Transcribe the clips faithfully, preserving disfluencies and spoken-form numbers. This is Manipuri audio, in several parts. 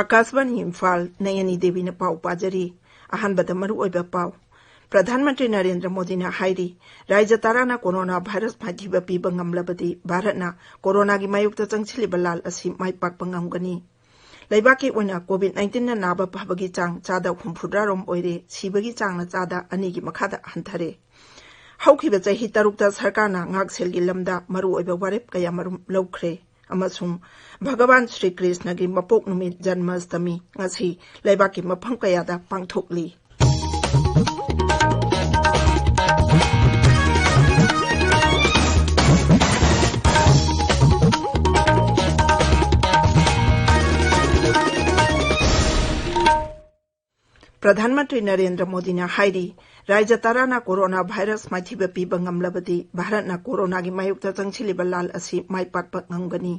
ꯑꯥꯀꯥꯁꯕꯥꯅꯤ ꯏꯝꯐꯥꯜ, ꯅꯌꯅꯤ ꯗꯦꯕꯤꯅ ꯄꯥꯎ ꯄꯥꯖꯔꯤ꯫ ꯑꯍꯥꯟꯕꯗ ꯃꯔꯨꯑꯣꯏꯕ ꯄꯥꯎ꯫ ꯄ꯭ꯔꯙꯥꯟ ꯃꯟꯇ꯭ꯔꯤ ꯅꯔꯦꯟꯗ꯭ꯔ ꯃꯣꯗꯤꯅ ꯍꯥꯏꯔꯤ, ꯔꯥꯖ꯭ꯌ ꯇꯔꯥꯅ ꯀꯣꯔꯣꯅꯥ ꯚꯥꯏꯔꯁ ꯃꯥꯏꯊꯤꯕ ꯄꯤꯕ ꯉꯝꯂꯕꯗꯤ ꯚꯥꯔꯠꯅ ꯀꯣꯔꯣꯅꯥꯒꯤ ꯃꯥꯌꯣꯛꯇ ꯆꯪꯁꯤꯜꯂꯤꯕ ꯂꯥꯜ ꯑꯁꯤ ꯃꯥꯏ ꯄꯥꯛꯄ ꯉꯝꯒꯅꯤ꯫ ꯂꯩꯕꯥꯛꯀꯤ ꯑꯣꯏꯅ ꯀꯣꯚꯤꯗ ꯅꯥꯏꯟꯇꯤꯟꯅ ꯅꯥꯕ ꯐꯕꯒꯤ ꯆꯥꯡ ꯆꯥꯗ ꯍꯨꯝꯐꯨꯇꯔꯥꯔꯣꯝ ꯑꯣꯏꯔꯦ, ꯁꯤꯕꯒꯤ ꯆꯥꯡꯅ ꯆꯥꯗ ꯑꯅꯤꯒꯤ ꯃꯈꯥꯗ ꯍꯟꯊꯔꯦ꯫ ꯍꯧꯈꯤꯕ ꯆꯍꯤ ꯇꯔꯨꯛꯇ ꯁꯔꯀꯥꯔꯅ ꯉꯥꯛꯁꯦꯜꯒꯤ ꯂꯝꯗ ꯃꯔꯨꯑꯣꯏꯕ ꯋꯥꯔꯦꯞ ꯀꯌꯥꯃꯔꯨꯝ ꯂꯧꯈ꯭ꯔꯦ ꯑꯃꯁꯨꯡ ꯚꯒꯋꯥꯟ ꯁ꯭ꯔꯤ ꯀ꯭ꯔꯤꯁꯅꯒꯤ ꯃꯄꯣꯛ ꯅꯨꯃꯤꯠ ꯖꯟꯃꯥꯁꯇꯃꯤ ꯉꯁꯤ ꯂꯩꯕꯥꯛꯀꯤ ꯃꯐꯝ ꯀꯌꯥꯗ ꯄꯥꯡꯊꯣꯛꯂꯤ꯫ ꯄ꯭ꯔꯙꯥꯟ ꯃꯟꯇ꯭ꯔꯤ ꯅꯔꯦꯟꯗ꯭ꯔ ꯃꯣꯗꯤꯅ ꯍꯥꯏꯔꯤ, ꯔꯥꯖ꯭ꯌ ꯇꯔꯥꯅ ꯀꯣꯔꯣꯅꯥ ꯚꯥꯏꯔꯁ ꯃꯥꯏꯊꯤꯕ ꯄꯤꯕ ꯉꯝꯂꯕꯗꯤ ꯚꯥꯔꯠꯅ ꯀꯣꯔꯣꯅꯥꯒꯤ ꯃꯥꯌꯣꯛꯇ ꯆꯪꯁꯤꯜꯂꯤꯕ ꯂꯥꯜ ꯑꯁꯤ ꯃꯥꯏ ꯄꯥꯛꯄ ꯉꯝꯒꯅꯤ꯫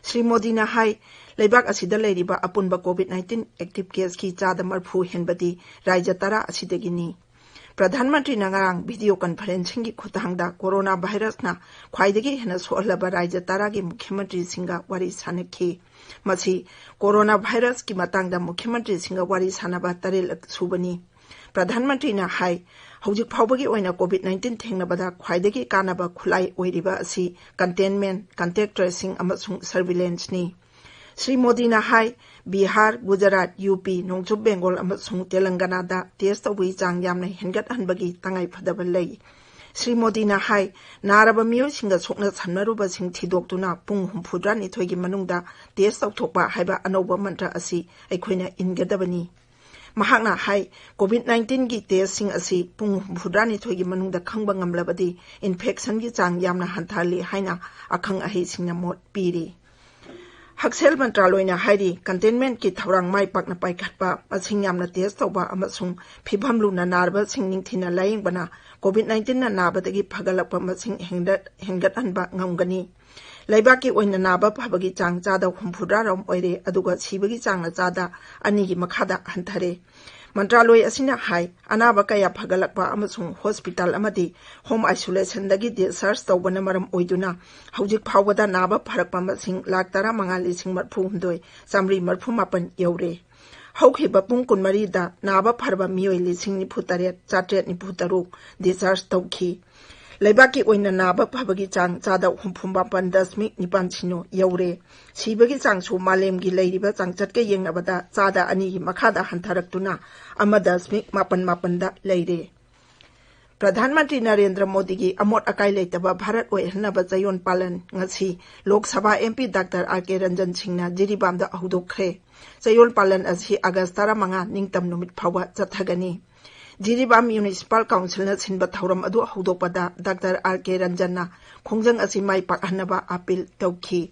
ꯁ꯭ꯔꯤ ꯃꯣꯗꯤꯅ ꯍꯥꯏ, ꯂꯩꯕꯥꯛ ꯑꯁꯤꯗ ꯂꯩꯔꯤꯕ ꯑꯄꯨꯟꯕ ꯀꯣꯚꯤꯗ ꯅꯥꯏꯟꯇꯤꯟ ꯑꯦꯛꯇꯤꯚ ꯀꯦꯁꯀꯤ ꯆꯥꯗ ꯃꯔꯐꯨ ꯍꯦꯟꯕꯗꯤ ꯔꯥꯖ꯭ꯌ ꯇꯔꯥ ꯑꯁꯤꯗꯒꯤꯅꯤ꯫ ꯄ꯭ꯔꯙꯥꯟ ꯃꯟꯇ꯭ꯔꯤꯅ ꯉꯔꯥꯡ ꯚꯤꯗꯤꯑꯣ ꯀꯟꯐꯔꯦꯟꯁꯤꯡꯒꯤ ꯈꯨꯠꯊꯥꯡꯗ ꯀꯣꯔꯣꯅꯥ ꯚꯥꯏꯔꯁꯅ ꯈ꯭ꯋꯥꯏꯗꯒꯤ ꯍꯦꯟꯅ ꯁꯣꯛꯍꯜꯂꯕ ꯔꯥꯖ꯭ꯌ ꯇꯔꯥꯒꯤ ꯃꯨꯈ꯭ꯌ ꯃꯟꯇ꯭ꯔꯤꯁꯤꯡꯒ ꯋꯥꯔꯤ ꯁꯥꯅꯈꯤ꯫ ꯃꯁꯤ ꯀꯣꯔꯣꯅꯥ ꯚꯥꯏꯔꯁꯀꯤ ꯃꯇꯥꯡꯗ ꯃꯨꯈ꯭ꯌ ꯃꯟꯇ꯭ꯔꯤꯁꯤꯡꯒ ꯋꯥꯔꯤ ꯁꯥꯅꯕ ꯇꯔꯦꯠꯂꯛ ꯁꯨꯕꯅꯤ꯫ ꯄ꯭ꯔꯙꯥꯟ ꯃꯟꯇ꯭ꯔꯤꯅ ꯍꯥꯏ, ꯍꯧꯖꯤꯛ ꯐꯥꯎꯕꯒꯤ ꯑꯣꯏꯅ ꯀꯣꯚꯤꯗ ꯅꯥꯏꯟꯇꯤꯟ ꯊꯦꯡꯅꯕꯗ ꯈ꯭ꯋꯥꯏꯗꯒꯤ ꯀꯥꯟꯅꯕ ꯈꯨꯠꯂꯥꯏ ꯑꯣꯏꯔꯤꯕ ꯑꯁꯤ ꯀꯟꯇꯦꯟꯃꯦꯟ, ꯀꯟꯇꯦꯛ ꯇ꯭ꯔꯦꯁꯤꯡ ꯑꯃꯁꯨꯡ ꯁꯔꯚꯤꯂꯦꯟꯁꯅꯤ꯫ ꯁ꯭ꯔꯤ ꯃꯣꯗꯤꯅ ꯍꯥꯏ, ꯕꯤꯍꯥꯔ, ꯒꯨꯖꯔꯥꯠ, ꯌꯨ ꯄꯤ, ꯅꯣꯡꯆꯨꯞ ꯕꯦꯡꯒꯣꯜ ꯑꯃꯁꯨꯡ ꯇꯦꯂꯪꯒꯅꯥꯗ ꯇꯦꯁ ꯇꯧꯕꯒꯤ ꯆꯥꯡ ꯌꯥꯝꯅ ꯍꯦꯟꯒꯠꯍꯟꯕꯒꯤ ꯇꯉꯥꯏꯐꯗꯕ ꯂꯩ꯫ ꯁ꯭ꯔꯤ ꯃꯣꯗꯤꯅ ꯍꯥꯏ, ꯅꯥꯔꯕ ꯃꯤꯑꯣꯏꯁꯤꯡꯒ ꯁꯣꯛꯅ ꯁꯝꯅꯔꯨꯕꯁꯤꯡ ꯊꯤꯗꯣꯛꯇꯨꯅ ꯄꯨꯡ ꯍꯨꯝꯐꯨꯇꯔꯥꯅꯤꯊꯣꯏꯒꯤ ꯃꯅꯨꯡꯗ ꯇꯦꯁ ꯇꯧꯊꯣꯛꯄ ꯍꯥꯏꯕ ꯑꯅꯧꯕ ꯃꯟꯇ꯭ꯔ ꯑꯁꯤ ꯑꯩꯈꯣꯏꯅ ꯏꯟꯒꯗꯕꯅꯤ꯫ ꯃꯍꯥꯛꯅ ꯍꯥꯏ, ꯀꯣꯚꯤꯗ ꯅꯥꯏꯟꯇꯤꯟꯒꯤ ꯇꯦꯁꯁꯤꯡ ꯑꯁꯤ ꯄꯨꯡ ꯍꯨꯝꯐꯨꯇꯔꯥꯅꯤꯊꯣꯏꯒꯤ ꯃꯅꯨꯡꯗ ꯈꯪꯕ ꯉꯝꯂꯕꯗꯤ ꯏꯟꯐꯦꯛꯁꯟꯒꯤ ꯆꯥꯡ ꯌꯥꯝꯅ ꯍꯟꯊꯍꯜꯂꯤ ꯍꯥꯏꯅ ꯑꯈꯪ ꯑꯍꯩꯁꯤꯡꯅ ꯃꯣꯠ ꯄꯤꯔꯤ꯫ ꯍꯛꯁꯦꯜ ꯃꯟꯇ꯭ꯔꯥꯂꯣꯏꯅ ꯍꯥꯏꯔꯤ, ꯀꯟꯇꯦꯟꯃꯦꯟꯠꯀꯤ ꯊꯧꯔꯥꯡ ꯃꯥꯏ ꯄꯥꯛꯅ ꯄꯥꯏꯈꯠꯄ, ꯃꯁꯤꯡ ꯌꯥꯝꯅ ꯇꯦꯁ ꯇꯧꯕ ꯑꯃꯁꯨꯡ ꯐꯤꯕꯝ ꯂꯨꯅ ꯅꯥꯔꯕꯁꯤꯡ ꯅꯤꯡꯊꯤꯅ ꯂꯥꯌꯦꯡꯕꯅ ꯀꯣꯚꯤꯗ ꯅꯥꯏꯟꯇꯤꯟꯅ ꯅꯥꯕꯗꯒꯤ ꯐꯒꯠꯂꯛꯄ ꯃꯁꯤꯡ ꯍꯦꯟꯒꯠ-, ꯍꯦꯟꯒꯠꯍꯟꯕ ꯉꯝꯒꯅꯤ꯫ ꯂꯩꯕꯥꯛꯀꯤ ꯑꯣꯏꯅ ꯅꯥꯕ ꯐꯕꯒꯤ ꯆꯥꯡ ꯆꯥꯗ ꯍꯨꯝꯐꯨꯇꯔꯥꯔꯣꯝ ꯑꯣꯏꯔꯦ, ꯑꯗꯨꯒ ꯁꯤꯕꯒꯤ ꯆꯥꯡꯅ ꯆꯥꯗ ꯑꯅꯤꯒꯤ ꯃꯈꯥꯗ ꯍꯟꯊꯔꯦ꯫ ꯃꯟꯇ꯭ꯔꯥꯂꯣꯏ ꯑꯁꯤꯅ ꯍꯥꯏ, ꯑꯅꯥꯕ ꯀꯌꯥ ꯐꯒꯠꯂꯛꯄ ꯑꯃꯁꯨꯡ ꯍꯣꯁꯄꯤꯇꯥꯜ ꯑꯃꯗꯤ ꯍꯣꯝ ꯑꯥꯏꯁꯣꯂꯦꯁꯟꯗꯒꯤ ꯗꯤꯁꯆꯥꯔꯖ ꯇꯧꯕꯅ ꯃꯔꯝ ꯑꯣꯏꯗꯨꯅ ꯍꯧꯖꯤꯛ ꯐꯥꯎꯕꯗ ꯅꯥꯕ ꯐꯔꯛꯄ ꯃꯁꯤꯡ ꯂꯥꯈ ꯇꯔꯥꯃꯉꯥ ꯂꯤꯁꯤꯡ ꯃꯔꯤꯐꯨ ꯍꯨꯝꯗꯣꯏ ꯆꯥꯃꯔꯤ ꯃꯔꯤꯐꯨ ꯃꯥꯄꯟ ꯌꯧꯔꯦ꯫ ꯍꯧꯈꯤꯕ ꯄꯨꯡ ꯀꯨꯟꯃꯔꯤꯗ ꯅꯥꯕ ꯐꯔꯕ ꯃꯤꯑꯣꯏ ꯂꯤꯁꯤꯡ ꯅꯤꯐꯨ ꯇꯔꯦꯠ ꯆꯥꯇ꯭ꯔꯦꯠ ꯅꯤꯐꯨ ꯇꯔꯨꯛ ꯗꯤꯁꯆꯥꯔꯖ ꯇꯧꯈꯤ꯫ ꯂꯩꯕꯥꯛꯀꯤ ꯑꯣꯏꯅ ꯅꯥꯕ ꯐꯕꯒꯤ ꯆꯥꯡ ꯆꯥꯗ ꯍꯨꯝꯐꯨ ꯃꯥꯄꯟ ꯗꯁꯃꯤꯛ ꯅꯤꯄꯥꯟ ꯁꯤꯅꯣ ꯌꯧꯔꯦ꯫ ꯁꯤꯕꯒꯤ ꯆꯥꯡꯁꯨ ꯃꯥꯂꯦꯝꯒꯤ ꯂꯩꯔꯤꯕ ꯆꯥꯡꯆꯠꯀ ꯌꯦꯡꯅꯕꯗ ꯆꯥꯗ ꯑꯅꯤꯒꯤ ꯃꯈꯥꯗ ꯍꯟꯊꯔꯛꯇꯨꯅ ꯑꯃ ꯗꯁꯃꯤꯛ ꯃꯥꯄꯟ ꯃꯥꯄꯟꯗ ꯂꯩꯔꯦ꯫ ꯄ꯭ꯔꯙꯥꯟ ꯃꯟꯇ꯭ꯔꯤ ꯅꯔꯦꯟꯗ꯭ꯔ ꯃꯣꯗꯤꯒꯤ ꯑꯃꯣꯠ ꯑꯀꯥꯏ ꯂꯩꯇꯕ ꯚꯥꯔꯠ ꯑꯣꯏꯍꯟꯅꯕ ꯆꯌꯣꯜ ꯄꯥꯂꯟ ꯉꯁꯤ Lok Sabha M P doctor R ꯀꯦ ꯔꯟꯖꯟ ꯁꯤꯡꯅ ꯖꯤꯔꯤꯕꯥꯝꯗ ꯍꯧꯗꯣꯛꯈ꯭ꯔꯦ꯫ ꯆꯌꯣꯜ ꯄꯥꯂꯟ ꯑꯁꯤ ꯑꯥꯒꯁ ꯇꯔꯥꯃꯉꯥ ꯅꯤꯡꯇꯝ ꯅꯨꯃꯤꯠ ꯐꯥꯎꯕ ꯆꯠꯊꯒꯅꯤ꯫ ꯖꯤꯔꯤꯕꯥꯝ ꯃ꯭ꯌꯨꯅꯤꯁꯤꯄꯥꯜ ꯀꯥꯎꯟꯁꯤꯜꯅ ꯁꯤꯟꯕ ꯊꯧꯔꯝ ꯑꯗꯨ ꯍꯧꯗꯣꯛꯄꯗ ꯗꯥꯛꯇꯔ ꯑꯥꯔ ꯀꯦ ꯔꯟꯖꯟꯅ ꯈꯣꯡꯖꯪ ꯑꯁꯤ ꯃꯥꯏ ꯄꯥꯛꯍꯟꯅꯕ ꯑꯥꯄꯤꯜ ꯇꯧꯈꯤ꯫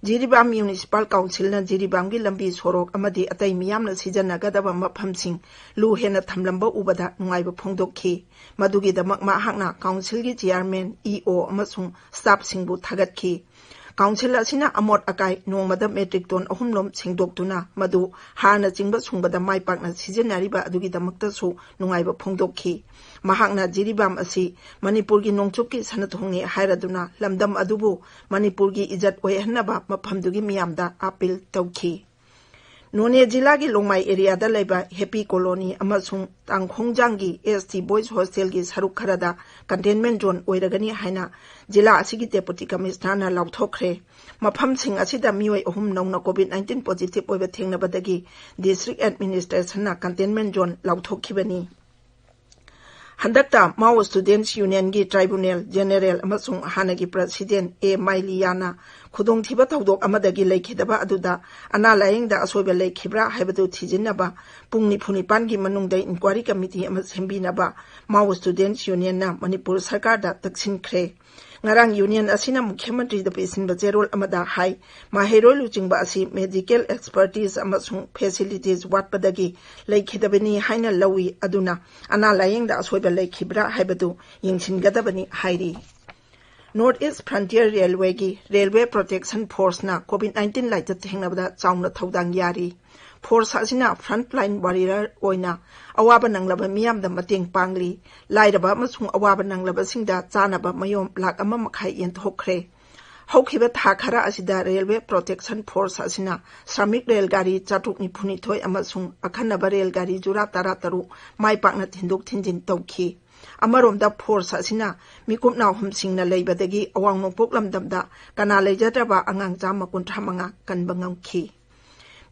ꯖꯤꯔꯤꯕꯥꯝ ꯃ꯭ꯌꯨꯅꯤꯁꯤꯄꯥꯜ ꯀꯥꯎꯟꯁꯤꯜꯅ ꯖꯤꯔꯤꯕꯥꯝꯒꯤ ꯂꯝꯕꯤ ꯁꯣꯔꯣꯛ ꯑꯃꯗꯤ ꯑꯇꯩ ꯃꯤꯌꯥꯝꯅ ꯁꯤꯖꯤꯟꯅꯒꯗꯕ ꯃꯐꯝꯁꯤꯡ ꯂꯨ ꯍꯦꯟꯅ ꯊꯝꯂꯝꯕ ꯎꯕꯗ ꯅꯨꯡꯉꯥꯏꯕ ꯐꯣꯡꯗꯣꯛꯈꯤ꯫ ꯃꯗꯨꯒꯤꯗꯃꯛ ꯃꯍꯥꯛꯅ ꯀꯥꯎꯟꯁꯤꯜꯒꯤ ꯆꯤꯌꯥꯔꯃꯦꯟ, ꯏ ꯑꯣ ꯑꯃꯁꯨꯡ ꯁ꯭ꯇꯥꯐꯁꯤꯡꯕꯨ ꯊꯥꯒꯠꯈꯤ꯫ ꯀꯥꯎꯟꯁꯤꯜ ꯑꯁꯤꯅ ꯑꯃꯣꯠ ꯑꯀꯥꯏ ꯅꯣꯡꯃꯗ ꯃꯦꯇ꯭ꯔꯤꯛ ꯇꯣꯟ ꯑꯍꯨꯝꯂꯣꯝ ꯁꯦꯡꯗꯣꯛꯇꯨꯅ ꯃꯗꯨ ꯍꯥꯔꯅꯆꯤꯡꯕ ꯁꯨꯡꯕꯗ ꯃꯥꯏ ꯄꯥꯛꯅ ꯁꯤꯖꯤꯟꯅꯔꯤꯕ ꯑꯗꯨꯒꯤꯗꯃꯛꯇꯁꯨ ꯅꯨꯡꯉꯥꯏꯕ ꯐꯣꯡꯗꯣꯛꯈꯤ꯫ ꯃꯍꯥꯛꯅ ꯖꯤꯔꯤꯕꯥꯝ ꯑꯁꯤ ꯃꯅꯤꯄꯨꯔꯒꯤ ꯅꯣꯡꯆꯨꯞꯀꯤ ꯁꯅꯥꯊꯣꯡꯅꯤ ꯍꯥꯏꯔꯗꯨꯅ ꯂꯝꯗꯝ ꯑꯗꯨꯕꯨ ꯃꯅꯤꯄꯨꯔꯒꯤ ꯏꯖꯠ ꯑꯣꯏꯍꯟꯅꯕ ꯃꯐꯝꯗꯨꯒꯤ ꯃꯤꯌꯥꯝꯗ ꯑꯥꯄꯤꯜ ꯇꯧꯈꯤ꯫ ꯅꯣꯅꯦ ꯖꯤꯂꯥꯒꯤ ꯂꯣꯡꯃꯥꯏ ꯑꯦꯔꯤꯌꯥꯗ ꯂꯩꯕ ꯍꯦꯄꯤ ꯀꯣꯂꯣꯅꯤ ꯑꯃꯁꯨꯡ ꯇꯥꯡꯈꯣꯡꯖꯥꯡꯒꯤ ꯑꯦꯁ ꯇꯤ ꯕꯣꯏꯁ ꯍꯣꯁꯇꯦꯜꯒꯤ ꯁꯔꯨꯛ ꯈꯔꯗ ꯀꯟꯇꯦꯟꯃꯦꯟ ꯖꯣꯟ ꯑꯣꯏꯔꯒꯅꯤ ꯍꯥꯏꯅ ꯖꯤꯂꯥ ꯑꯁꯤꯒꯤ ꯗꯦꯄꯨꯇꯤ ꯀꯃꯤꯁꯅꯔꯅ ꯂꯥꯎꯊꯣꯛꯈ꯭ꯔꯦ꯫ ꯃꯐꯝꯁꯤꯡ ꯑꯁꯤꯗ ꯃꯤꯑꯣꯏ ꯑꯍꯨꯝ ꯅꯧꯅ ꯀꯣꯚꯤꯗ ꯅꯥꯏꯟꯇꯤꯟ ꯄꯣꯖꯤꯇꯤꯚ ꯑꯣꯏꯕ ꯊꯦꯡꯅꯕꯗꯒꯤ ꯗꯤꯁꯇ꯭ꯔꯤꯛ ꯑꯦꯗꯃꯤꯅꯤꯁꯇ꯭ꯔꯦꯁꯟꯅ ꯀꯟꯇꯦꯟꯃꯦꯟ ꯖꯣꯟ ꯂꯥꯎꯊꯣꯛꯈꯤꯕꯅꯤ꯫ ꯍꯟꯗꯛꯇ ꯃꯥꯑꯣ ꯁ꯭ꯇꯨꯗꯦꯟꯠꯁ ꯌꯨꯅꯤꯌꯟꯒꯤ ꯇ꯭ꯔꯥꯏꯕꯨꯅꯦꯜ ꯖꯦꯅꯦꯔꯦꯜ ꯑꯃꯁꯨꯡ ꯍꯥꯟꯅꯒꯤ ꯄ꯭ꯔꯁꯤꯗꯦꯟꯠ ꯑꯦ ꯃꯥꯏꯂꯤꯌꯥꯅ ꯈꯨꯗꯣꯡꯊꯤꯕ ꯊꯧꯗꯣꯛ ꯑꯃꯗꯒꯤ ꯂꯩꯈꯤꯗꯕ ꯑꯗꯨꯗ ꯑꯅꯥ ꯂꯥꯌꯦꯡꯗ ꯑꯁꯣꯏꯕ ꯂꯩꯈꯤꯕ꯭ꯔꯥ ꯍꯥꯏꯕꯗꯨ ꯊꯤꯖꯤꯟꯅꯕ ꯄꯨꯡ ꯅꯤꯐꯨ ꯅꯤꯄꯥꯟꯒꯤ ꯃꯅꯨꯡꯗ ꯏꯟꯀ꯭ꯋꯥꯔꯤ ꯀꯃꯤꯇꯤ ꯑꯃ ꯁꯦꯝꯕꯤꯅꯕ ꯃꯥꯑꯣ ꯁ꯭ꯇꯨꯗꯦꯟꯠꯁ ꯌꯨꯅꯤꯌꯟꯅ ꯃꯅꯤꯄꯨꯔ ꯁꯔꯀꯥꯔꯗ ꯇꯛꯁꯤꯟꯈ꯭ꯔꯦ꯫ ꯉꯔꯥꯡ ꯌꯨꯅꯤꯌꯟ ꯑꯁꯤꯅ ꯃꯨꯈ꯭ꯌ ꯃꯟꯇ꯭ꯔꯤꯗ ꯄꯤꯁꯤꯟꯕ ꯆꯦꯔꯣꯜ ꯑꯃꯗ ꯍꯥꯏ, ꯃꯍꯩꯔꯣꯏ ꯂꯨꯆꯤꯡꯕ ꯑꯁꯤ ꯃꯦꯗꯤꯀꯦꯜ ꯑꯦꯛꯁꯄꯔꯇꯤꯁ ꯑꯃꯁꯨꯡ ꯐꯦꯁꯤꯂꯤꯇꯤꯁ ꯋꯥꯠꯄꯗꯒꯤ ꯂꯩꯈꯤꯗꯕꯅꯤ ꯍꯥꯏꯅ ꯂꯧꯏ, ꯑꯗꯨꯅ ꯑꯅꯥ ꯂꯥꯌꯦꯡꯗ ꯑꯁꯣꯏꯕ ꯂꯩꯈꯤꯕ꯭ꯔꯥ ꯍꯥꯏꯕꯗꯨ ꯌꯦꯡꯁꯤꯟꯒꯗꯕꯅꯤ ꯍꯥꯏꯔꯤ꯫ ꯅꯣꯔꯠ ꯏꯁ ꯐ꯭ꯔꯟꯇꯤꯌꯔ ꯔꯦꯜꯋꯦꯒꯤ ꯔꯦꯜꯋꯦ ꯄ꯭ꯔꯣꯇꯦꯛꯁꯟ ꯐꯣꯔꯁꯅ ꯀꯣꯚꯤꯗ ꯅꯥꯏꯟꯇꯤꯟ ꯂꯥꯏꯆꯠ ꯊꯦꯡꯅꯕꯗ ꯆꯥꯎꯅ ꯊꯧꯗꯥꯡ ꯌꯥꯔꯤ꯫ ꯐꯣꯔꯁ ꯑꯁꯤꯅ ꯐ꯭ꯔꯟꯠ ꯂꯥꯏꯟ ꯋꯥꯔꯤꯌꯔ ꯑꯣꯏꯅ ꯑꯋꯥꯕ ꯅꯪꯂꯕ ꯃꯤꯌꯥꯝꯗ ꯃꯇꯦꯡ ꯄꯥꯡꯂꯤ꯫ ꯂꯥꯏꯔꯕ ꯑꯃꯁꯨꯡ ꯑꯋꯥꯕ ꯅꯪꯂꯕꯁꯤꯡꯗ ꯆꯥꯅꯕ ꯃꯌꯣꯝ ꯂꯥꯈ ꯑꯃ ꯃꯈꯥꯏ ꯌꯦꯟꯊꯣꯛꯈ꯭ꯔꯦ꯫ ꯍꯧꯈꯤꯕ ꯊꯥ ꯈꯔ ꯑꯁꯤꯗ ꯔꯦꯜꯋꯦ ꯄ꯭ꯔꯣꯇꯦꯛꯁꯟ ꯐꯣꯔꯁ ꯑꯁꯤꯅ ꯁ꯭ꯔꯃꯤꯛ ꯔꯦꯜ ꯒꯥꯔꯤ ꯆꯥꯇ꯭ꯔꯨꯛ ꯅꯤꯐꯨꯅꯤꯊꯣꯏ ꯑꯃꯁꯨꯡ ꯑꯈꯟꯅꯕ ꯔꯦꯜ ꯒꯥꯔꯤ ꯖꯨꯔꯥ ꯇꯔꯥꯇꯔꯨꯛ ꯃꯥꯏ ꯄꯥꯛꯅ ꯊꯤꯟꯗꯣꯛ ꯊꯤꯟꯖꯤꯟ ꯇꯧꯈꯤ꯫ ꯑꯃꯔꯣꯝꯗ ꯐꯣꯔꯁ ꯑꯁꯤꯅ ꯃꯤꯀꯨꯞ ꯅꯥꯍꯨꯝꯁꯤꯡꯅ ꯂꯩꯕꯗꯒꯤ ꯑꯋꯥꯡ ꯅꯣꯡꯄꯣꯛ ꯂꯝꯗꯝꯗ ꯀꯅꯥ ꯂꯩꯖꯗ꯭ꯔꯕ ꯑꯉꯥꯡ ꯆꯥꯝꯃ ꯀꯨꯟꯊ꯭ꯔꯥ ꯃꯉꯥ ꯀꯟꯕ ꯉꯝꯈꯤ꯫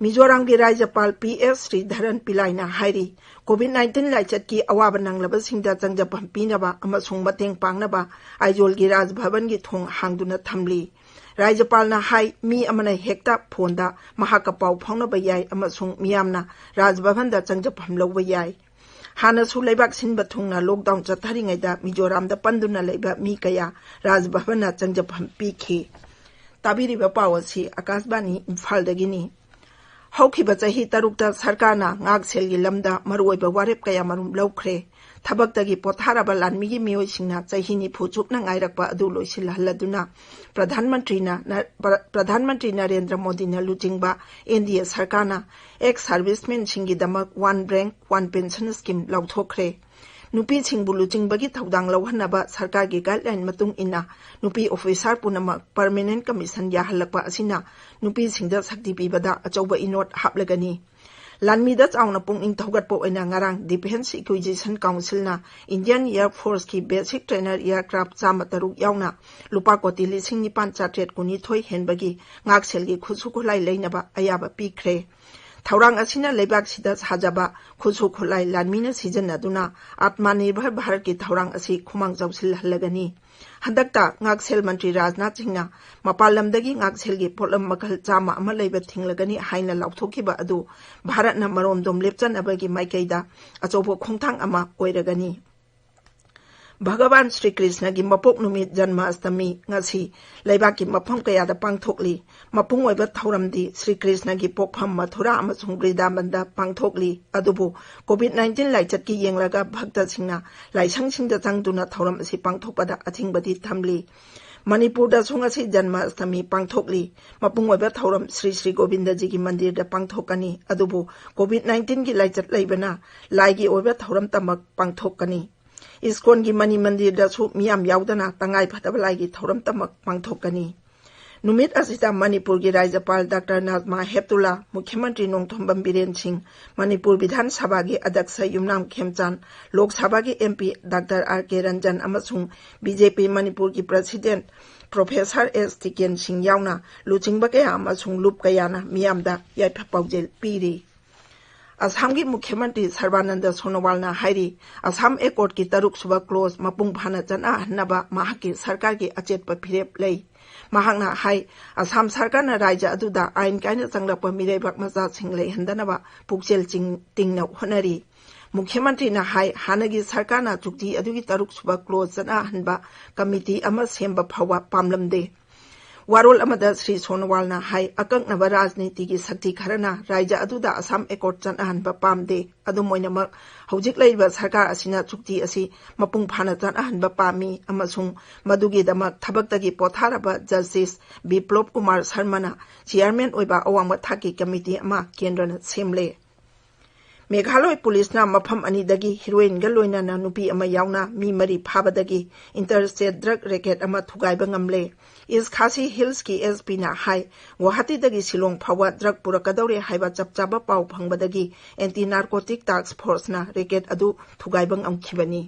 ꯃꯤꯖꯣꯔꯥꯝꯒꯤ ꯔꯥꯖ꯭ꯌꯄꯥꯜ ꯄꯤ ꯑꯦꯁ ꯁ꯭ꯔꯤꯙꯔꯟ ꯄꯤꯂꯥꯏꯅ ꯍꯥꯏꯔꯤ, ꯀꯣꯚꯤꯗ ꯅꯥꯏꯟꯇꯤꯟ ꯂꯥꯏꯆꯠꯀꯤ ꯑꯋꯥꯕ ꯅꯪꯂꯕꯁꯤꯡꯗ ꯆꯪꯖꯐꯝ ꯄꯤꯅꯕ ꯑꯃꯁꯨꯡ ꯃꯇꯦꯡ ꯄꯥꯡꯅꯕ ꯑꯥꯏꯖꯣꯜꯒꯤ ꯔꯥꯖ ꯚꯕꯟꯒꯤ ꯊꯣꯡ ꯍꯥꯡꯗꯨꯅ ꯊꯝꯂꯤ꯫ ꯔꯥꯖ꯭ꯌꯄꯥꯜꯅ ꯍꯥꯏ, ꯃꯤ ꯑꯃꯅ ꯍꯦꯛꯇ ꯐꯣꯟꯗ ꯃꯍꯥꯛꯀ ꯄꯥꯎ ꯐꯥꯎꯅꯕ ꯌꯥꯏ ꯑꯃꯁꯨꯡ ꯃꯤꯌꯥꯝꯅ ꯔꯥꯖ ꯚꯕꯟꯗ ꯆꯪꯖꯐꯝ ꯂꯧꯕ ꯌꯥꯏ꯫ ꯍꯥꯟꯅꯁꯨ ꯂꯩꯕꯥꯛ ꯁꯤꯟꯕ ꯊꯨꯡꯅ ꯂꯣꯛꯗꯥꯎꯟ ꯆꯠꯊꯔꯤꯉꯩꯗ ꯃꯤꯖꯣꯔꯥꯝꯗ ꯄꯟꯗꯨꯅ ꯂꯩꯕ ꯃꯤ ꯀꯌꯥ ꯔꯥꯖ ꯚꯕꯟꯅ ꯆꯪꯖꯐꯝ ꯄꯤꯈꯤ꯫ ꯇꯥꯕꯤꯔꯤꯕ ꯄꯥꯎ ꯑꯁꯤ ꯑꯀꯥꯁꯕꯥꯅꯤ ꯏꯝꯐꯥꯜꯗꯒꯤꯅꯤ꯫ ꯍꯧꯈꯤꯕ ꯆꯍꯤ ꯇꯔꯨꯛꯇ ꯁꯔꯀꯥꯔꯅ ꯉꯥꯛꯁꯦꯜꯒꯤ ꯂꯝꯗ ꯃꯔꯨꯑꯣꯏꯕ ꯋꯥꯔꯦꯞ ꯀꯌꯥꯃꯔꯨꯝ ꯂꯧꯈ꯭ꯔꯦ꯫ ꯊꯕꯛꯇꯒꯤ ꯄꯣꯊꯥꯔꯕ ꯂꯥꯟꯃꯤꯒꯤ ꯃꯤꯑꯣꯏꯁꯤꯡꯅ ꯆꯍꯤ ꯅꯤꯐꯨ ꯆꯨꯞꯅ ꯉꯥꯏꯔꯛꯄ ꯑꯗꯨ ꯂꯣꯏꯁꯤꯜꯍꯜꯂꯗꯨꯅ ꯄ꯭ꯔꯙꯥꯟ ꯃꯟꯇ꯭ꯔꯤꯅ, ꯄ꯭ꯔ-, ꯄ꯭ꯔꯙꯥꯟ ꯃꯟꯇ꯭ꯔꯤ ꯅꯔꯦꯟꯗ꯭ꯔ ꯃꯣꯗꯤꯅ ꯂꯨꯆꯤꯡꯕ ꯑꯦꯟ ꯗꯤ ꯑꯦ ꯁꯔꯀꯥꯔꯅ ꯑꯦꯛꯁ ꯁꯥꯔꯚꯤꯁꯃꯦꯟꯁꯤꯡꯒꯤꯗꯃꯛ one rank one pension scheme ꯂꯥꯎꯊꯣꯛꯈ꯭ꯔꯦ꯫ ꯅꯨꯄꯤꯁꯤꯡꯕꯨ ꯂꯨꯆꯤꯡꯕꯒꯤ ꯊꯧꯗꯥꯡ ꯂꯧꯍꯟꯅꯕ ꯁꯔꯀꯥꯔꯒꯤ ꯒꯥꯏꯗꯂꯥꯏꯟ ꯃꯇꯨꯡ ꯏꯟꯅ ꯅꯨꯄꯤ ꯑꯣꯐꯤꯁꯥꯔ ꯄꯨꯝꯅꯃꯛ ꯄꯔꯃꯦꯅꯦꯟ ꯀꯃꯤꯁꯟ ꯌꯥꯍꯜꯂꯛꯄ ꯑꯁꯤꯅ ꯅꯨꯄꯤꯁꯤꯡꯗ ꯁꯛꯇꯤ ꯄꯤꯕꯗ ꯑꯆꯧꯕ ꯏꯅꯣꯠ ꯍꯥꯞꯂꯒꯅꯤ꯫ ꯂꯥꯟꯃꯤꯗ ꯆꯥꯎꯅ ꯄꯨꯛꯅꯤꯡ ꯊꯧꯒꯠꯄ ꯑꯣꯏꯅ ꯉꯔꯥꯡ ꯗꯤꯐꯦꯟꯁ ꯏꯀ꯭ꯋꯤꯖꯤꯁꯟ ꯀꯥꯎꯟꯁꯤꯜꯅ ꯏꯟꯗꯤꯌꯟ ꯑꯦꯌꯔ ꯐꯣꯔꯁꯀꯤ ꯕꯦꯁꯤꯛ ꯇ꯭ꯔꯦꯅꯔ ꯑꯦꯌꯔꯀ꯭ꯔꯥꯐ ꯆꯥꯝꯃ ꯇꯔꯨꯛ ꯌꯥꯎꯅ ꯂꯨꯄꯥ ꯀꯣꯇꯤ ꯂꯤꯁꯤꯡ ꯅꯤꯄꯥꯟ ꯆꯥꯇ꯭ꯔꯦꯠ ꯀꯨꯟꯅꯤꯊꯣꯏ ꯍꯦꯟꯕꯒꯤ ꯉꯥꯛꯁꯦꯜꯒꯤ ꯈꯨꯠꯁꯨ ꯈꯨꯠꯂꯥꯏ ꯂꯩꯅꯕ ꯑꯌꯥꯕ ꯄꯤꯈ꯭ꯔꯦ꯫ ꯊꯧꯔꯥꯡ ꯑꯁꯤꯅ ꯂꯩꯕꯥꯛꯁꯤꯗ ꯁꯥꯖꯕ ꯈꯨꯠꯁꯨ ꯈꯨꯠꯂꯥꯏ ꯂꯥꯟꯃꯤꯅ ꯁꯤꯖꯤꯟꯅꯗꯨꯅ ꯑꯥꯠꯃꯅꯤꯔꯚꯔ ꯚꯥꯔꯠꯀꯤ ꯊꯧꯔꯥꯡ ꯑꯁꯤ ꯈꯨꯃꯥꯡ ꯆꯥꯎꯁꯤꯜꯍꯜꯂꯒꯅꯤ꯫ ꯍꯟꯗꯛꯇ ꯉꯥꯛꯁꯦꯜ ꯃꯟꯇ꯭ꯔꯤ ꯔꯥꯖꯅꯥꯊ ꯁꯤꯡꯅ ꯃꯄꯥꯟ ꯂꯝꯗꯒꯤ ꯉꯥꯛꯁꯦꯜꯒꯤ ꯄꯣꯠꯂꯝ ꯃꯈꯜ ꯆꯥꯝꯃ ꯑꯃ ꯂꯩꯕ ꯊꯤꯡꯂꯒꯅꯤ ꯍꯥꯏꯅ ꯂꯥꯎꯊꯣꯛꯈꯤꯕ ꯑꯗꯨ ꯚꯥꯔꯠꯅ ꯃꯔꯣꯝꯗꯣꯝ ꯂꯦꯞꯆꯅꯕꯒꯤ ꯃꯥꯏꯀꯩꯗ ꯑꯆꯧꯕ ꯈꯣꯡꯊꯥꯡ ꯑꯃ ꯑꯣꯏꯔꯒꯅꯤ꯫ ꯚꯒꯋꯥꯟ ꯁ꯭ꯔꯤ ꯀ꯭ꯔꯤꯁꯅꯒꯤ ꯃꯄꯣꯛ ꯅꯨꯃꯤꯠ ꯖꯟꯃ ꯑꯁꯇꯃꯤ ꯉꯁꯤ ꯂꯩꯕꯥꯛꯀꯤ ꯃꯐꯝ ꯀꯌꯥꯗ ꯄꯥꯡꯊꯣꯛꯂꯤ꯫ ꯃꯄꯨꯡ ꯑꯣꯏꯕ ꯊꯧꯔꯝꯗꯤ ꯁ꯭ꯔꯤ ꯀ꯭ꯔꯤꯁꯅꯒꯤ ꯄꯣꯛꯐꯝ ꯃꯊꯨꯔꯥ ꯑꯃꯁꯨꯡ ꯕ꯭ꯔꯤꯟꯗꯥꯕꯟꯗ ꯄꯥꯡꯊꯣꯛꯂꯤ꯫ ꯑꯗꯨꯕꯨ ꯀꯣꯚꯤꯗ ꯅꯥꯏꯟꯇꯤꯟ ꯂꯥꯏꯆꯠꯀꯤ ꯌꯦꯡꯂꯒ ꯚꯛꯇꯁꯤꯡꯅ ꯂꯥꯏꯁꯪꯁꯤꯡꯗ ꯆꯪꯗꯨꯅ ꯊꯧꯔꯝ ꯑꯁꯤ ꯄꯥꯡꯊꯣꯛꯄꯗ ꯑꯊꯤꯡꯕꯗꯤ ꯊꯝꯂꯤ꯫ ꯃꯅꯤꯄꯨꯔꯗꯁꯨ ꯉꯁꯤ ꯖꯟꯃ ꯑꯁꯇꯃꯤ ꯄꯥꯡꯊꯣꯛꯂꯤ꯫ ꯃꯄꯨꯡ ꯑꯣꯏꯕ ꯊꯧꯔꯝ ꯁ꯭ꯔꯤ ꯁ꯭ꯔꯤ ꯒꯣꯕꯤꯟꯗꯖꯤꯒꯤ ꯃꯟꯗꯤꯔꯗ ꯄꯥꯡꯊꯣꯛꯀꯅꯤ꯫ ꯑꯗꯨꯕꯨ COVID nineteen ꯒꯤ ꯂꯥꯏꯆꯠ ꯂꯩꯕꯅ ꯂꯥꯏꯒꯤ ꯑꯣꯏꯕ ꯊꯧꯔꯝ ꯇꯃꯛ ꯄꯥꯡꯊꯣꯛꯀꯅꯤ꯫ ꯏꯁꯀꯣꯟꯒꯤ ꯃꯅꯤ ꯃꯟꯗꯤꯔꯗꯁꯨ ꯃꯤꯌꯥꯝ ꯌꯥꯎꯗꯅ ꯇꯉꯥꯏ ꯐꯗꯕ ꯂꯥꯏꯒꯤ ꯊꯧꯔꯝ ꯇꯃꯛ ꯄꯥꯡꯊꯣꯛꯀꯅꯤ꯫ ꯅꯨꯃꯤꯠ ꯑꯁꯤꯗ ꯃꯅꯤꯄꯨꯔꯒꯤ ꯔꯥꯖ꯭ꯌꯄꯥꯜ ꯗꯥꯛꯇꯔ ꯅꯥꯖꯃꯥ ꯍꯦꯞꯇꯨꯂꯥ, ꯃꯨꯈ꯭ꯌ ꯃꯟꯇ꯭ꯔꯤ ꯅꯣꯡꯊꯣꯝꯕꯝ ꯕꯤꯔꯦꯟ ꯁꯤꯡ, ꯃꯅꯤꯄꯨꯔ ꯕꯤꯙꯥꯟ ꯁꯚꯥꯒꯤ ꯑꯗ꯭ꯌꯛꯁ ꯌꯨꯝꯅꯥꯝ ꯈꯦꯝꯆꯥꯟ, ꯂꯣꯛ ꯁꯚꯥꯒꯤ MP ꯗꯥꯛꯇꯔ ꯑꯥꯔ ꯀꯦ ꯔꯟꯖꯟ ꯑꯃꯁꯨꯡ BJP ꯃꯅꯤꯄꯨꯔꯒꯤ president Professor S ꯇꯤꯀꯦꯟ ꯁꯤꯡ ꯌꯥꯎꯅ ꯂꯨꯆꯤꯡꯕ ꯀꯌꯥ ꯑꯃꯁꯨꯡ ꯂꯨꯞ ꯀꯌꯥꯅ ꯃꯤꯌꯥꯝꯗ ꯌꯥꯏꯐ ꯄꯥꯎꯖꯦꯜ ꯄꯤꯔꯤ꯫ ꯑꯁꯥꯝꯒꯤ ꯃꯨꯈ꯭ꯌ ꯃꯟꯇ꯭ꯔꯤ ꯁꯔꯕꯥꯅꯟꯗ ꯁꯣꯅꯣꯋꯥꯜꯅ ꯍꯥꯏꯔꯤ, ꯑꯁꯥꯝ ꯑꯦꯀꯣꯔꯗꯀꯤ ꯇꯔꯨꯛ ꯁꯨꯕ clause ꯃꯄꯨꯡ ꯐꯥꯅ ꯆꯠꯅꯍꯟꯅꯕ ꯃꯍꯥꯛꯀꯤ ꯁꯔꯀꯥꯔꯒꯤ ꯑꯆꯦꯠꯄ ꯐꯤꯔꯦꯞ ꯂꯩ꯫ ꯃꯍꯥꯛꯅ ꯍꯥꯏ, ꯑꯁꯥꯝ ꯁꯔꯀꯥꯔꯅ ꯔꯥꯖ꯭ꯌ ꯑꯗꯨꯗ ꯑꯥꯏꯟ ꯀꯥꯏꯅ ꯆꯪꯂꯛꯄ ꯃꯤꯔꯩꯕꯥꯛ ꯃꯆꯥꯁꯤꯡ ꯂꯩꯍꯟꯗꯅꯕ ꯄꯨꯛꯆꯦꯜ ꯆꯤꯡ-, ꯇꯤꯡꯅ ꯍꯣꯠꯅꯔꯤ꯫ ꯃꯨꯈ꯭ꯌ ꯃꯟꯇ꯭ꯔꯤꯅ ꯍꯥꯏ, ꯍꯥꯟꯅꯒꯤ ꯁꯔꯀꯥꯔꯅ ꯆꯨꯛꯇꯤ ꯑꯗꯨꯒꯤ ꯇꯔꯨꯛ ꯁꯨꯕ clause ꯆꯠꯅꯍꯟꯕ ꯀꯃꯤꯇꯤ ꯑꯃ ꯁꯦꯝꯕ ꯐꯥꯎꯕ ꯄꯥꯝꯂꯝꯗꯦ꯫ ꯋꯥꯔꯣꯜ ꯑꯃꯗ ꯁ꯭ꯔꯤ ꯁꯣꯅꯣꯋꯥꯜꯅ ꯍꯥꯏ, ꯑꯀꯛꯅꯕ ꯔꯥꯖꯅꯤꯇꯤꯒꯤ ꯁꯛꯇꯤ ꯈꯔꯅ ꯔꯥꯖ꯭ꯌ ꯑꯗꯨꯗ ꯑꯁꯥꯝ ꯑꯦꯀꯣꯔꯗ ꯆꯠꯅꯍꯟꯕ ꯄꯥꯝꯗꯦ꯫ ꯑꯗꯨꯝ ꯑꯣꯏꯅꯃꯛ, ꯍꯧꯖꯤꯛ ꯂꯩꯔꯤꯕ ꯁꯔꯀꯥꯔ ꯑꯁꯤꯅ ꯆꯨꯛꯇꯤ ꯑꯁꯤ ꯃꯄꯨꯡ ꯐꯥꯅ ꯆꯠꯅꯍꯟꯕ ꯄꯥꯝꯃꯤ ꯑꯃꯁꯨꯡ ꯃꯗꯨꯒꯤꯗꯃꯛ ꯊꯕꯛꯇꯒꯤ ꯄꯣꯊꯥꯔꯕ ꯖꯁꯇꯤꯁ ꯕꯤꯄ꯭ꯂꯣꯕ ꯀꯨꯃꯥꯔ ꯁꯔꯃꯅ ꯆꯤꯌꯥꯔꯃꯦꯟ ꯑꯣꯏꯕ ꯑꯋꯥꯡꯕ ꯊꯥꯛꯀꯤ ꯀꯃꯤꯇꯤ ꯑꯃ ꯀꯦꯟꯗ꯭ꯔꯅ ꯁꯦꯝꯂꯦ꯫ ꯃꯦꯘꯥꯂꯣꯏ ꯄꯨꯂꯤꯁꯅ ꯃꯐꯝ ꯑꯅꯤꯗꯒꯤ ꯍꯤꯔꯣꯏꯟꯒ ꯂꯣꯏꯅꯅ ꯅꯨꯄꯤ ꯑꯃ ꯌꯥꯎꯅ ꯃꯤ ꯃꯔꯤ ꯐꯥꯕꯗꯒꯤ interstate drug racket ꯑꯃ ꯊꯨꯒꯥꯏꯕ ꯉꯝꯂꯦ꯫ ꯏꯁ ꯈꯥꯁꯤ ꯍꯤꯜꯁꯀꯤ SP ꯅ ꯍꯥꯏ, ꯒꯨꯋꯥꯍꯥꯇꯤꯗꯒꯤ ꯁꯤꯂꯣꯡ ꯐꯥꯎꯕ drug ꯄꯨꯔꯛꯀꯗꯧꯔꯦ ꯍꯥꯏꯕ ꯆꯞ ꯆꯥꯕ ꯄꯥꯎ ꯐꯪꯕꯗꯒꯤ Anti Narcotic Task Force ꯅ racket ꯑꯗꯨ ꯊꯨꯒꯥꯏꯕ ꯉꯝꯈꯤꯕꯅꯤ꯫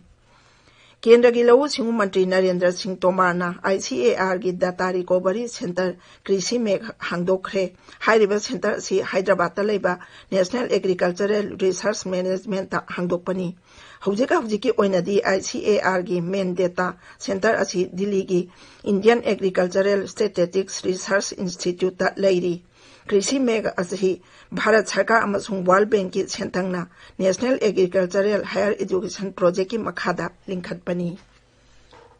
ꯀꯦꯟꯗ꯭ꯔꯒꯤ ꯂꯧꯎ ꯁꯤꯡꯎ ꯃꯟꯇ꯭ꯔꯤ ꯅꯔꯦꯟꯗ꯭ꯔ ꯁꯤꯡ ꯇꯣꯃꯔꯅ ICAR ꯒꯤ data recovery centre ꯀ꯭ꯔꯤꯁꯤ ꯃꯦꯘ ꯍꯥꯡꯗꯣꯛꯈ꯭ꯔꯦ꯫ ꯍꯥꯏꯔꯤꯕ centre ꯑꯁꯤ ꯍꯥꯏꯗ꯭ꯔꯕꯥꯗꯇ ꯂꯩꯕ National Agricultural Research Management ꯇ ꯍꯥꯡꯗꯣꯛꯄꯅꯤ꯫ ꯍꯧꯖꯤꯛ ꯍꯧꯖꯤꯛꯀꯤ ꯑꯣꯏꯅꯗꯤ ICAR ꯒꯤ main data centre ꯑꯁꯤ ꯗꯤꯜꯂꯤꯒꯤ Indian Agricultural Statistics Research Institute ꯇ ꯂꯩꯔꯤ꯫ ꯀ꯭ꯔꯤꯁꯤ ꯃꯦꯘ ꯑꯁꯤ ꯚꯥꯔꯠ ꯁꯔꯀꯥꯔ ꯑꯃꯁꯨꯡ World Bank ꯀꯤ ꯁꯦꯟꯊꯪꯅ National Agricultural Higher Education Project ꯀꯤ ꯃꯈꯥꯗ ꯂꯤꯡꯈꯠꯄꯅꯤ꯫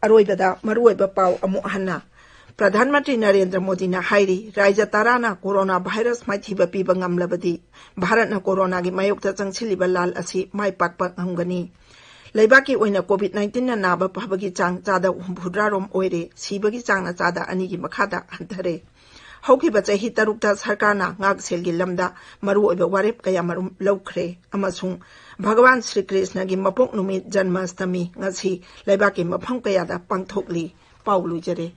ꯑꯔꯣꯏꯕꯗ ꯃꯔꯨꯑꯣꯏꯕ ꯄꯥꯎ ꯑꯃꯨꯛ ꯍꯟꯅ꯫ ꯄ꯭ꯔꯙꯥꯟ ꯃꯟꯇ꯭ꯔꯤ ꯅꯔꯦꯟꯗ꯭ꯔ ꯃꯣꯗꯤꯅ ꯍꯥꯏꯔꯤ, ꯔꯥꯖ꯭ꯌ ꯇꯔꯥꯅ corona virus ꯃꯥꯏꯊꯤꯕ ꯄꯤꯕ ꯉꯝꯂꯕꯗꯤ ꯚꯥꯔꯠꯅ coronaꯒꯤ ꯃꯥꯌꯣꯛꯇ ꯆꯪꯁꯤꯜꯂꯤꯕ ꯂꯥꯟ ꯑꯁꯤ ꯃꯥꯏ ꯄꯥꯛꯄ ꯉꯝꯒꯅꯤ꯫ ꯂꯩꯕꯥꯛꯀꯤ ꯑꯣꯏꯅ ꯀꯣꯚꯤꯗ ꯅꯥꯏꯟꯇꯤꯟꯅ ꯅꯥꯕ ꯐꯕꯒꯤ ꯆꯥꯡ ꯆꯥꯗ ꯍꯨꯝꯐꯨꯇꯔꯥ ꯔꯣꯝ ꯑꯣꯏꯔꯦ, ꯁꯤꯕꯒꯤ ꯆꯥꯡꯅ ꯆꯥꯗ ꯑꯅꯤꯒꯤ ꯃꯈꯥꯗ ꯍꯟꯊꯔꯦ꯫ ꯍꯧꯈꯤꯕ ꯆꯍꯤ ꯇꯔꯨꯛꯇ ꯁꯔꯀꯥꯔꯅ ꯉꯥꯛꯁꯦꯜꯒꯤ ꯂꯝꯗ ꯃꯔꯨꯑꯣꯏꯕ ꯋꯥꯔꯦꯞ ꯀꯌꯥ ꯃꯔꯨꯝ ꯂꯧꯈ꯭ꯔꯦ ꯑꯃꯁꯨꯡ ꯚꯒꯋꯥꯟ ꯁ꯭ꯔꯤ ꯀ꯭ꯔꯤꯁꯅꯒꯤ ꯃꯄꯣꯛ ꯅꯨꯃꯤꯠ ꯖꯟꯃꯥꯁꯇꯃꯤ ꯉꯁꯤ ꯂꯩꯕꯥꯛꯀꯤ ꯃꯐꯝ ꯀꯌꯥꯗ ꯄꯥꯡꯊꯣꯛꯂꯤ꯫ ꯄꯥꯎ ꯂꯣꯏꯖꯔꯦ꯫